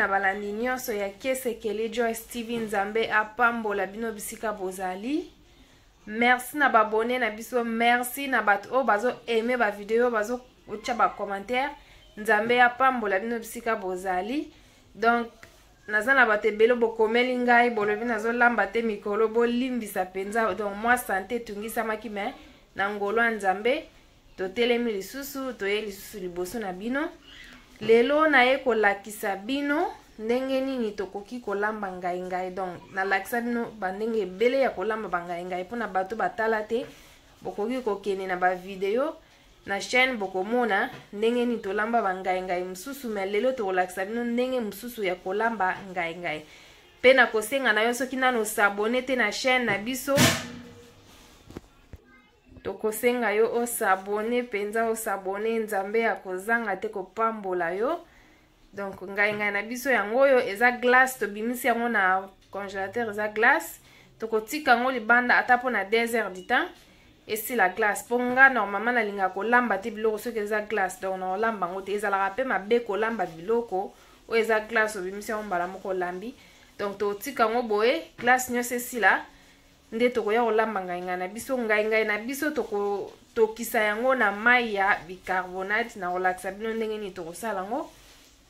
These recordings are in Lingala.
na balandi nyonso ya Kesekele Joyce TV. Nzambe apambola bino bisika bozali. Merci na babone na biso, merci na bato oyo bazo aimer ba video, bazo kotya ba commentaire. Nzambe apambola bino bisika bozali. Donc naza na bato ebele bokomeli ngai, bolobi nazolamba te mikolo, bolimbisa mpenza. Donc mwa sante etungisamaki, mais na ngolo ya Nzambe totelemi lisusu, toye lisusu liboso na bino. Lelo naye kolakisa bino ndenge nini tokoki kolamba ngai ngai. Donc nalakisa bino bandenge ebele ya kolamba bangai ngai mpona bato batala te. Bokoki kokende na bavideo na chaîne, bokomona ndenge nini tolamba bangai ngai mosusu. Mais lelo tokolakisa bino ndenge mosusu ya kolamba ngai ngai. Mpe nakosenga na yo, soki nano osabone te na chaîne na biso, tokosenga yo osabone mpenza, osabone. Nzambe ya kozanga te kopambola yo. Donc ngai ngai na biso yango oyo eza glace, tobimisi yango na congélateur, eza glace. Tokotika yango libanda ata mpona 2 heures du temps, esila glace. Mpo nga normalement nalingaka kolamba te biloko soki eza glace, donc nakolamba yango te. Ezalaka mpe mabe kolamba biloko oyo eza glace, obimisi yango mbala moko olambi. Donc tokotika yango boye, glace nyonso esila, nde tokoya kolamba ngai ngai na biso. Ngai ngai na biso tokotokisa yango na mai ya bicarbonate. Nakolakisa bino ndenge nini tokosala yango.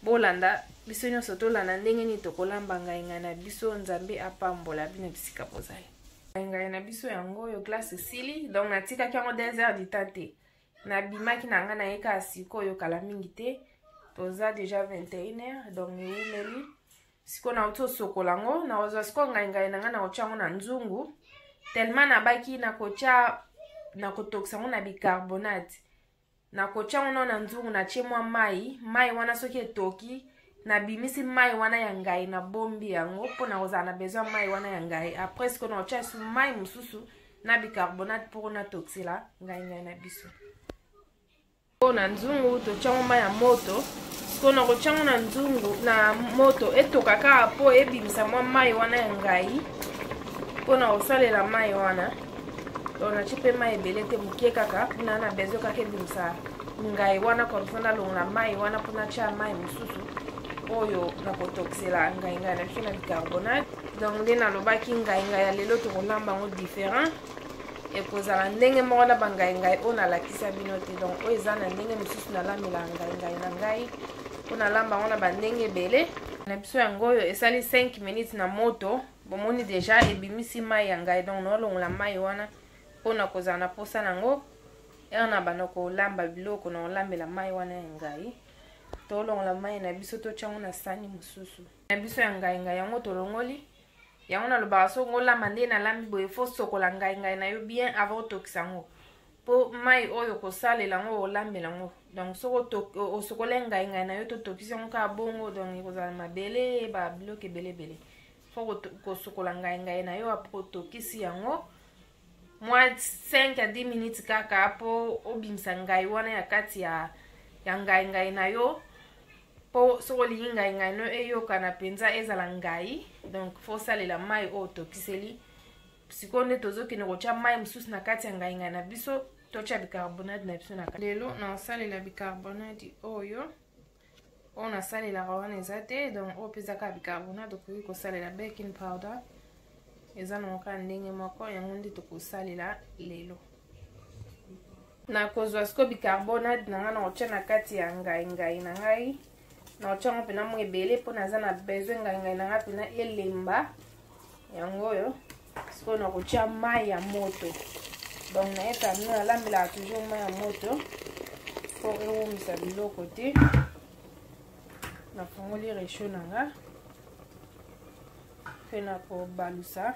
Bolanda biso nyonso, tolanda ndenge nini tokolamba ngai ngai na biso. Nzambe apambola bino bisika bozali. Ngai ngai na biso yango oyo, glace esili. Donc natikaki yango 2 heures du temps te, nabimaki na ngai, nayeka sikoyo kala mingi te, toza déjà 21 heures, donc ewumeli. Sikoyo nauti osokola yango, nakozwa sikoyo ngai ngai na ngai, nakotya yango na nzungu. Tellement nabaki nakotya, nakotokisa yango na bicarbonate, nakotya yango nao na nzungu, natie mwa mai. Mai wana soki etoki, nabimisi mai wana ya ngai, nabombi yango mpo nakozala na besoin mai wana ya ngai. Après sikoyo nakotya esu mai mosusu na bicarbonate mpo natokisela ngai ngai na biso. Na nzungu totyango mai ya moto. Sikoyo nakotyango na nzungu na moto, etoka kaka mpo ebimisa mwa mai wana ya ngai mpo na kosalela mai wana. Donc natie mpe mai ebele te, mokie kaka mpona na besoin kaka ebimisa ngai wana. Comme ça nalongola mai wana mpo natya mai mosusu oyo nakotokisela ngai ngai na biso na bicarbonate. Donc nde nalobaki, ngai ngai ya lelo tokolamba yango différent, ekozala ndenge moko na bangai ngai oyo nalakisa bino te. Donc oyo eza na ndenge mosusu nalambelaka ngai ngai na ngai, mpo nalamba yango na bandenge ebele. Na biso yango oyo esali 5 minutes na moto, bomoni deja ebimisi mai ya ngai. Donc naolongola mai wana mpona kozala na posa nango ere na banda kolamba biloko, na kolambela mai wana ya ngai. Tolongola mai na biso, totya yango na sani mosusu na biso ya ngai ngai. Yango tolongoli yango. Nalobaka soki ngolamba nde nalambi boye, fo sokola ngai ngai na yo bien avant otokisa yango, mpo mai oyo kosalela yango, olambela yango. Donc soki osokoli ngai ngai na yo, totokisi yango kaka bongo, donc ekozala mabele, babiloko ebele ebele. Fo kosokola ngai ngai na yo, après otokisi yango mwa 5 à 10 minutes kaka mpo obimisa ngai wana ya kati ya ngai ngai na yo. Mpo soki olingi ngai ngai no eyokana mpenza, ezala ngai, donc fo osalela mai oyo otokiseli. Sikoyo nde tozokende kotya mai mosusu na kati ya ngai ngai na biso, totya bicarbonate na biso na kati. Lelo naosalela bicarbonate oyo, oyo nasalelaka wana eza te. Donc oyo mpe eza kaka bicarbonate, okoki kosalela baking powder, eza nango kaka ndenge moko. Yango nde tokosalela lelo. Nakozwa sikoyo bicarbonate na ngai, nakotya na kati ya ngai ngai na ngai. Nakotya yango mpena mwa ebele mpo naza na besoin ngai ngai na ngai mpena elemba. Yango oyo sikoyo nakotya mai ya moto. Donc nayeba bino, nalambelaka toujours mai ya moto mpo ewumisa biloko te. Nafungoli réchaud na nga mpe nakobalusa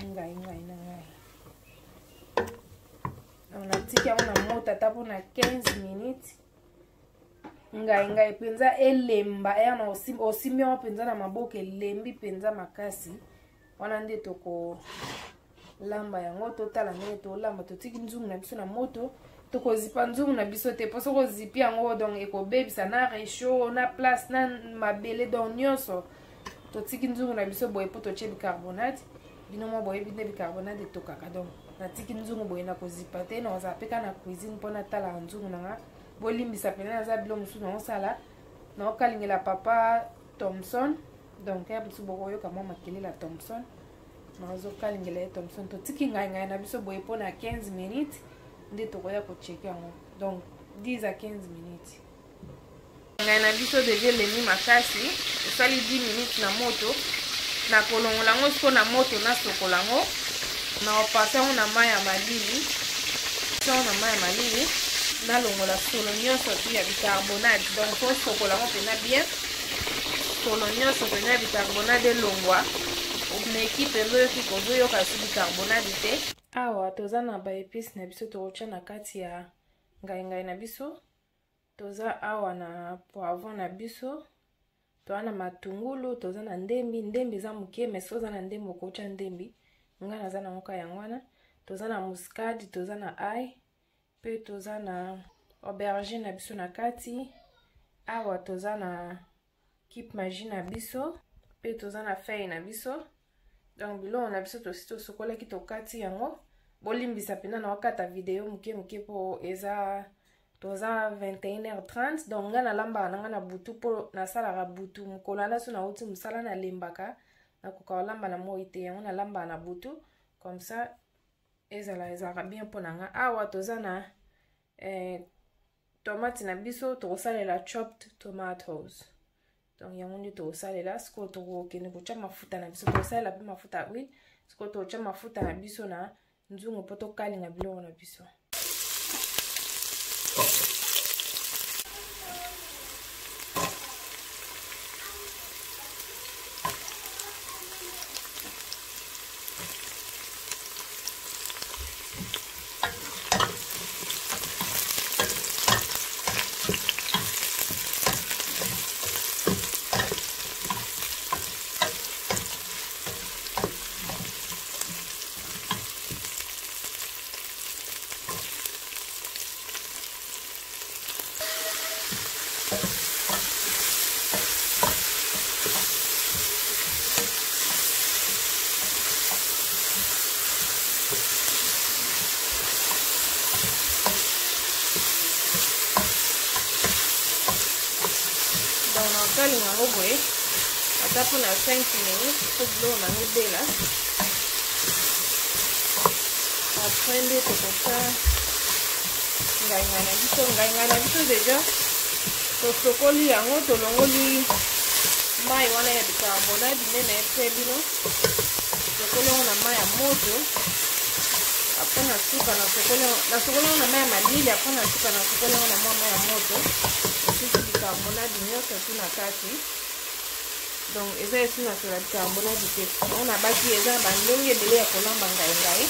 ngai ngai na ngai. Donc natiki yango na moto ata mpona 15 minutes, ngai ngai mpenza elemba. Eya na osimbi yango mpenza na maboko, elembi mpenza makasi. Wana nde tokolamba yango. Totala ndenge tolamba. Totiki nzungu na biso na moto, tokozipa nzungu na biso te, mpo soki ozipi yango, donc ekobebisa na réchaud, na place, na mabele, donc nyonso. Totiki nzungu na biso boye mpo totie bicarbonate. Bino mwa boyebi nde bicarbonate etokaka. Donc natiki nzungu boye, na kozipa te. Nakozala mpe kaka na cuisine mpo natalaka nzungu na nga. Bolimbisa mpena, naza bilo mosusu naosala. Naokalingela papa Thomson. Donc ya biso bokoyoka mwa makelele ya Thomson. Nazokalingela ye Thomson. Totiki ngai ngai na biso boye mpo na 15 minutes nde tokoya kocheke yango. Donc 10 à 15 minutes. Ngai na biso deja elemi makasi, esali 10 minutes na moto. Nakolongola yango siko na moto, nasokola yango, nakopasa yango na mai ya malili, yango na mai ya malili, nalongola solo nyonso tu ya bicarbonate. Donc tosokola yango mpena bien, solo nyonso mpena ya bicarbonate elongwa. Omeki mpenza, oyoki kozoyoka su bicarbonate te. Awa toza na baepice na biso tokotya na kati ya ngaingai na biso. Toza awa na poivron na biso, toza na matungulu, toza na ndembi. Ndembi eza moke, mais soki oza na ndembi okotya ndembi, ngai naza na ngoka yango wana. Toza na muscade, toza na ail, mpe toza na aubergine na biso na kati. Awa toza na cube magie na biso, mpe toza na feuille na biso. Donc biloko na biso tosi tosokolaki, tokati yango. Bolimbisa mpena na okata video moke moke mpo eza toza 21h30. Donc ngai nalambaka na ngai na butu mpo nasalaka butu. Mokolo wana so nauti mosala, nalembaka, nakoka kolamba na moi te, yango nalambaka na butu, comme ça ezala ezalaka bien mpo na nga. Awa toza na tomate na biso, tokosalela chopped tomatoes. Donc yango nde tokosalela. Sikoyo tokokende kotya mafuta na biso, tokosalela mpe mafuta ya huile. Sikoyo tokotya mafuta na biso na nzungu mpo tokalinga biloko na biso. Donc nakalinga yango boye ata mpona 5 minutes mpo biloko nango ebela. Après nde tokotya ngaingai na biso. Ngaingai na biso deja tosokoli yango, tolongoli mai wana ya bicarbonate nde nayebisa bino. Tosokoli yango na mai ya moto, après na suka nasokoli yango na mai ya malili, après na suka nasokoli yango na mwa mai ya moto, esisi bicarbonate nyonso tu na kati. Donc eza esu na sola bicarbonate te. Yango nabaki eza na bandenge ebele ya kolamba ngaingai.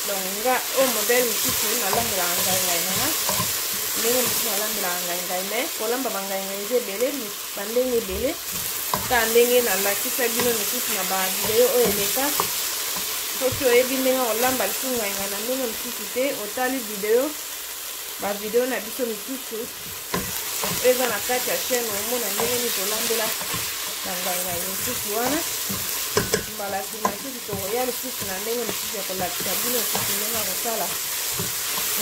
Donc nga oyo modele mosusu nalambelaka ngaingai nanga, ndenge mosusu nalambelaka ngaingai, mais kolamba bangaingai eza ebele, bandenge ebele, kaka ndenge nalakisa bino misusu na bavideo oyo eleka. Soki oyebi ndenge kolamba lisusu ngaingai na ndenge mosusu te, otali video, bavideo na biso misusu oyo eza na kati ya chaîne, omona ndenge nini tolambela na ngaingai mosusu wana. Mbala nsima lisusu tokoya lisusu na ndenge mosusu ya kolakisa bino lisusu ndenge ya kosala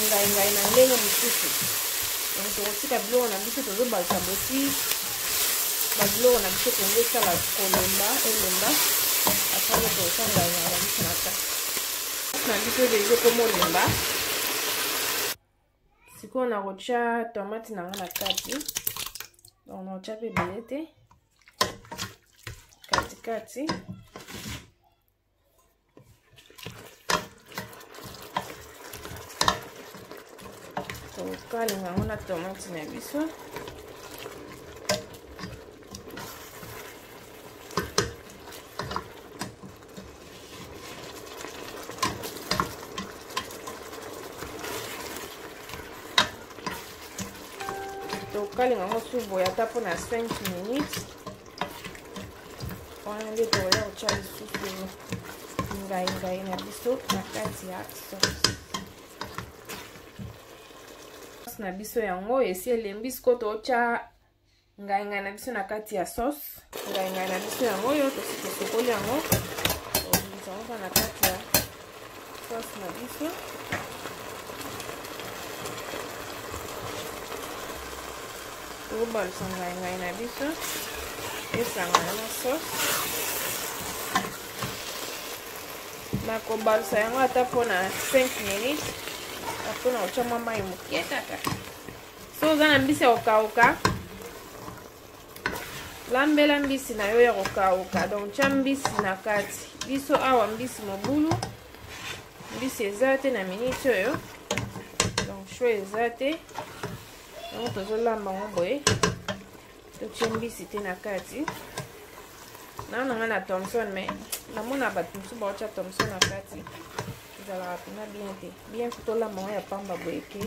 ngaingai na ndenge mosusu. Donc tokotika biloko na biso, tozobalisa bosi babiloko na biso kongo esala kolemba elemba, apres tokosala ngaingai na biso na kati na biso deja ekomolemba. Sikoyo nakotya tomate na nga na kati. Donc nakotya mpe ebele te, katikati. Tokalinga yango na tomate na biso. Tokalinga yango su boye ata mpona 5 minutes. Wana nde tokoya kotya lisusu ngaingai na biso na kati ya sauce na biso. Yango esi elembi, siko totya ngaingai na biso na kati ya sauce. Ngaingai na biso yango oyo tosi tosokoli yango, tobimisa yango na kati ya sauce na biso. Tokobalusa ngai ngai na biso esangana na sauce. Nakobalusa yango ata mpona 5 minutes, mpona kotya mwa mai moke kaka. So oza na mbisi ya kokauka, lambela mbisi na yo ya kokauka, donc tya mbisi na kati. Biso awa mbisi mobulu, mbisi eza te na minute oyo, donc choix eza te, yango tozolamba yango boye, totie mbisi te na kati. Na nanga na Thomson, mais namona bato mosusu baotya Thomson na kati, ezalaka mpena bien te. Bien tolamba yango ya pamba boye ke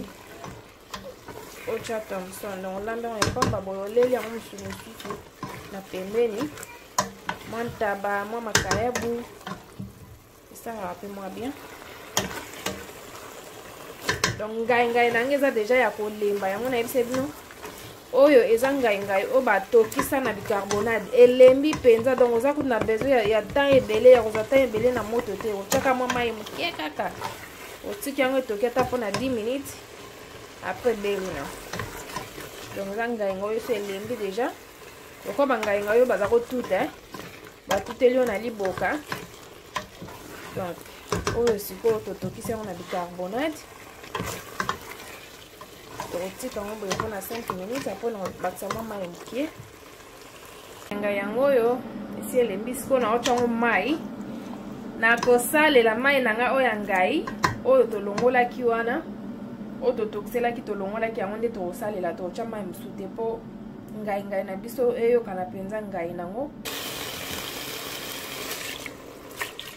otya Thomson. Donc olamba yango ya pamba boye, oleli yango mosusu mosusu na pembeni, mwa ntaba, mwa makayabu, esalaka mpe mwa bien. Donc ngai ngai na ngai eza deja ya kolemba, yango nayebisa bino oyo eza ngai ngai oyo batokisa na bicarbonate, elembi mpenza. Donc oza kutu na besoin ya temps ebele, ya kozwa temps ebele na moto te. Otiaka mwa mai moke kaka, otiki yango etoki ata mpona 10 minutes, après ebeli na. Donc eza ngai ngai oyo so elembi deja, lokola bangai ngai oyo baza kotuta, batuteli yo na liboka. Donc oyo sikoyo totokisi yango na bicarbonate, tokotika yango boye mpona 5 minutes, apres na bakisa mwa mai moke. Ngai yango oyo esi elembi, sikoyo naotya yango mai. Nakosalela mai na ngai oyo ya ngai oyo tolongolaki wana, oyo totokiselaki, tolongolaki yango nde tokosalela. Tokotya mai mosusu te mpo ngai ngai na biso eyokana mpenza ngai nango.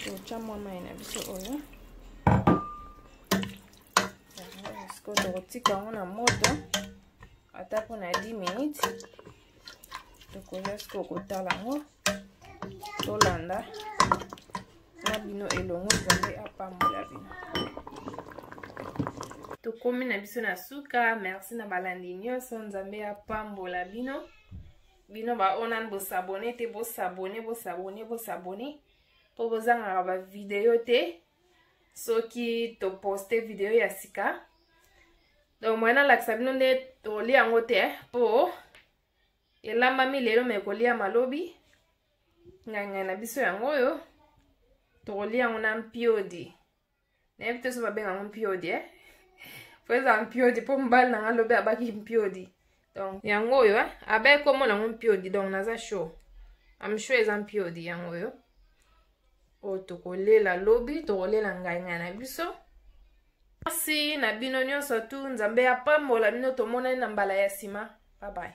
Totya mwa mai na biso oyo, sikoyo tokotika yango na moto ata mpona 10 minutes. Tokoya sikoyo kotala yango, tolanda na bino elongo. Nzambe apambola bino. Tokomi na biso na suka. Merci na balandi nyonso, Nzambe apambola bino. Bino baoyo nani bosabone te, bosabone, bosabone, bosabone mpo bozangaka bavideo te soki toposte video ya sika. Donc moyen nalakisa bino nde tolia yango te, mpo elambami lelo me ekolia malobi. Ngai ngai na biso yango oyo tokolia yango na mpiodi. Nayebi te so babenga yango mpiodi, eh? Po eza mpiodi, mpo mobali na ngai lobi abaki mpiodi. Donc yango oyo, eh? Abaki komona yango mpiodi, donc naza sure, am sure eza mpiodi. Yango oyo oyo tokolela lobi, tokolela ngai ngai na biso. Merci na bino nyonso tu, Nzambe apambola bino. Tomonani na mbala ya nsima. Bye bye.